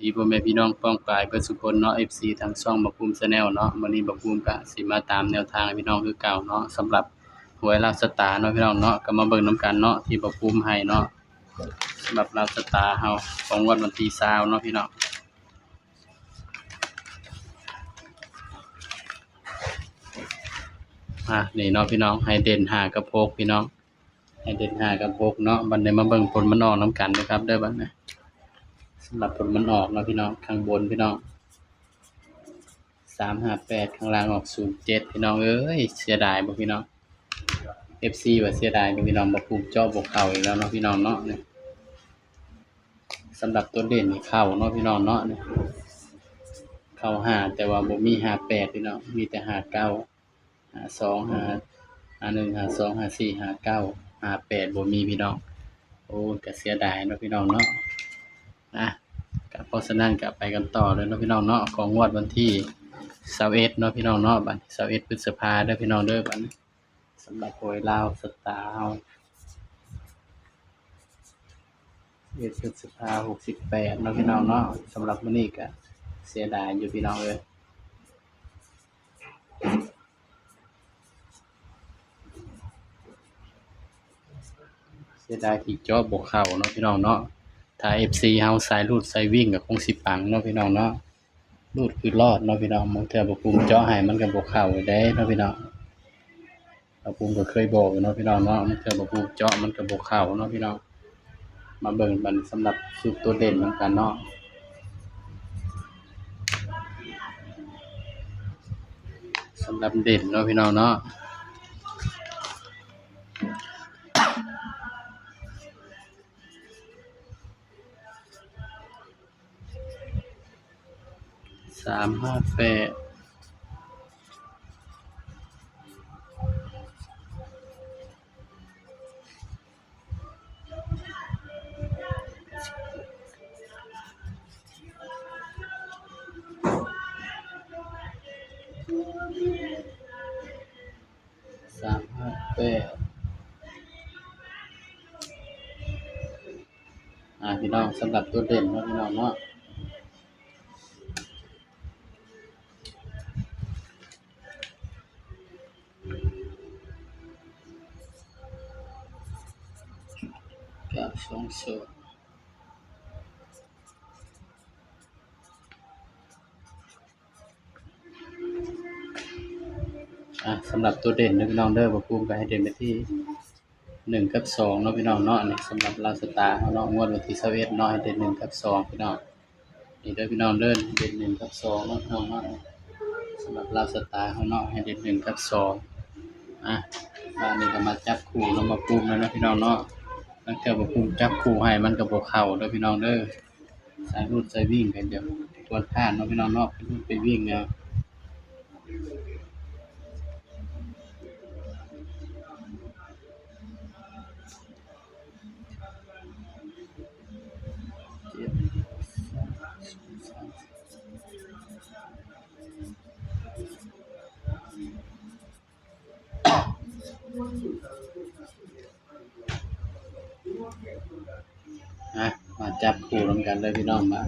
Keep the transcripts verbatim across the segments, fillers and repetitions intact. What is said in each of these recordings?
ดีพ่อแม่พี่น้องป้องปายเบิดสุคนเนาะ เอฟซี ทางช่องบ่าวภูมิ Channel เนาะ มื้อนี้บ่าวภูมิก็สิมาตามแนวทางให้พี่น้องคือเก่าเนาะ สำหรับหวยลาวสตาร์เนาะพี่น้องเนาะ ก็มาเบิ่งนำกันเนาะ ที่บ่าวภูมิให้เนาะ สำหรับลาวสตาร์เฮาของงวดวันที่ซาวเนาะพี่น้อง อ่ะ นี่เนาะพี่น้อง ให้เด่นห้ากับหกพี่น้อง ให้เด่นห้ากับหกเนาะ บัดนี้มาเบิ่งผลมันออกนำกันนะครับ เด้อบัดนี้ สำหรับผลมันออกเนาะพี่น้อง ข้างบนพี่น้อง สามห้าแปด ข้างล่างออก ศูนย์เจ็ด พี่น้องเอ้ย เสียดายบ่พี่น้อง เอฟซี ว่าเสียดายบ่พี่น้อง บ่าวภูมิเจาะบ่เข้าอีกแล้วเนาะพี่น้องเนาะ นี่ สำหรับตัวเด่นนี่เข้าเนาะพี่น้องเนาะ นี่ เข้าห้า แต่ว่าบ่มีห้าแปดพี่น้อง มีแต่ห้าเก้า ห้าสอง ห้า ห้าหนึ่ง ห้าสอง ห้าสี่ ห้าเก้า ห้าแปด บ่มีพี่น้อง โอ้ ก็เสียดายเนาะพี่น้องเนาะ นะ ก็เพราะฉะนั้นก็ไปกันต่อเลยเนาะพี่น้องเนาะ ของงวดวันที่ซาวเอ็ดเนาะพี่น้องเนาะ บัดนี้ซาวเอ็ดพฤษภาเด้อพี่น้องเด้อ บัดนี้ สำหรับหวยลาวสตาร์เฮา เอ็ดพฤษภา หกสิบแปดเนาะพี่น้องเนาะ สำหรับมื้อนี้ก็เสียดายอยู่พี่น้องเอ้ย เสียดายที่เจาะบ่เข้าเนาะพี่น้องเนาะ ถ้า เอฟซี เฮาสายรูดสายวิ่งก็คงสิปังเนาะพี่น้องเนาะ รูดคือรอดเนาะพี่น้อง บางเทื่อบ่าวภูมิเจาะให้มันก็บ่เข้าเด้เนาะพี่น้อง บ่าวภูมิก็เคยบอกอยู่เนาะพี่น้องเนาะ บางเทื่อบ่าวภูมิเจาะมันก็บ่เข้าเนาะพี่น้อง มาเบิ่งกันสำหรับชุดตัวเด่นนำกันเนาะ สำหรับเด่นเนาะพี่น้องเนาะ สามห้าแปด สามห้าแปด อ่า พี่น้อง สำหรับตัวเด่นเนาะพี่น้องเนาะ เก้าสองศูนย์ อ่ะ สำหรับตัวเด่นเด้อพี่น้องเด้อ บ่าวภูมิก็ให้เด่นไปที่หนึ่งกับสองเนาะพี่น้องเนาะ อันนี้สำหรับลาวสตาร์เฮาเนาะ งวดวันที่ซาวเอ็ดเนาะ ให้เด่นหนึ่งกับสองพี่น้อง นี่เด้อพี่น้องเด้อ เด่นหนึ่งกับสองเนาะพี่น้องเนาะ สำหรับลาวสตาร์เฮาเนาะ ให้เด่นหนึ่งกับสอง อ่ะ บัดนี้ก็มาจับคู่เนาะ บ่าวภูมิแล้วเนาะพี่น้องเนาะ บางเทื่อบ่าวภูมิจับคู่ให้มันก็บ่เข้าเด้อพี่น้องเด้อ สายรูดสายวิ่งก็อย่าควรพลาดเนาะพี่น้องเนาะ ไปรูดไปวิ่งเอา เจ็ด อ่ะ มาจับคู่นำกันเลยพี่น้อง มา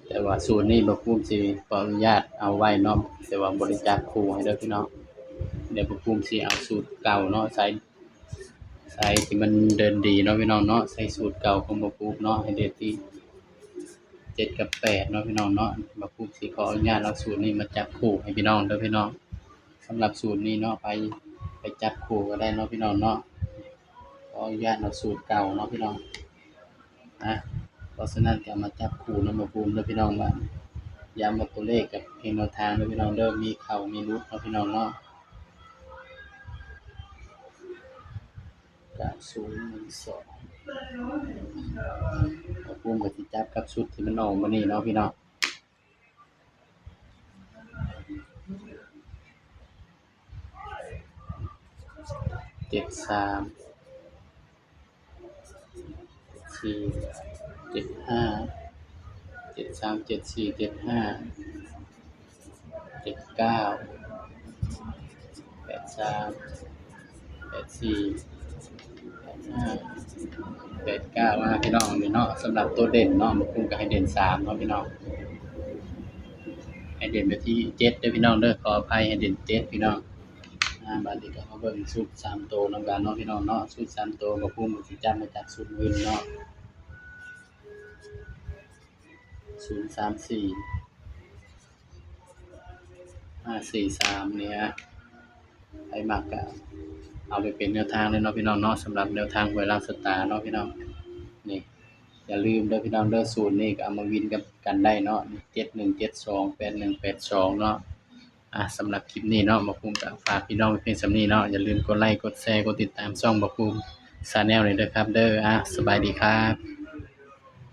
แต่ว่าสูตรนี้บ่าวภูมิสิขออนุญาตเอาไว้เนาะ แต่ว่าบ่ได้จับคู่ให้เด้อพี่น้อง เดี๋ยวบ่าวภูมิสิเอาสูตรเก่าเนาะ ใส่ ใส่ที่มันเดินดีเนาะพี่น้องเนาะ ใส่สูตรเก่าของบ่าวภูมิเนาะ ให้เด่นที่เจ็ดกับแปดเนาะพี่น้องเนาะ บ่าวภูมิสิขออนุญาตเอาสูตรนี้มาจับคู่ให้พี่น้องเด้อพี่น้อง สำหรับสูตรนี้เนาะ ไป ไปจับคู่ก็ได้เนาะพี่น้องเนาะ ขออนุญาตเอาสูตรเก่าเนาะพี่น้อง อ่ะ เพราะฉะนั้นก็มาจับคู่นำบ่าวภูมิเด้อพี่น้อง ว่าย้ำว่าตัวเลขกับเพียงแนวทางเด้อพี่น้องเด้อ มีเข้ามีหลุดเนาะพี่น้องเนาะ เก้าศูนย์หนึ่งสอง บ่าวภูมิก็สิจับกับชุดที่มันออกมื้อนี้เนาะพี่น้อง เจ็ดสาม สี่ เจ็ดห้า เจ็ดสาม เจ็ดสี่ เจ็ดห้า เจ็ดเก้า แปดสาม แปดสี่ แปดห้า แปดเก้ามาพี่น้องนี่เนาะ สำหรับตัวเด่นเนาะ บ่าวภูมิก็ให้เด่นสามเนาะพี่น้อง ให้เด่นไปที่เจ็ดเด้อพี่น้องเด้อ ขออภัย ให้เด่นเจ็ดพี่น้อง อ่า บาดนี้ก็มาเบิ่งชุดสามตัวนำกันเนาะพี่น้องเนาะ ชุดสามตัวบ่าวภูมิก็สิจับมาจากชุดวินเนาะ ศูนย์สามสี่ ห้าสี่สาม เนี่ย ไผมักก็เอาไปเป็นแนวทางเลยเนาะพี่น้องเนาะ สำหรับแนวทางหวยลาวสตาร์เนาะพี่น้อง นี่ อย่าลืมเด้อพี่น้องเด้อ ศูนย์นี่ก็เอามาวินกับกันได้เนาะ เจ็ดหนึ่งเจ็ดสอง แปดหนึ่งแปดสอง เนาะ อ่ะ สำหรับคลิปนี้เนาะ บ่าวภูมิก็ฝากพี่น้องไว้เพียงส่ำนี้เนาะ อย่าลืมกดไลค์ กดแชร์ กดติดตามช่องบ่าวภูมิ Channel เลยเด้อครับเด้อ อ่ะ สบายดีครับ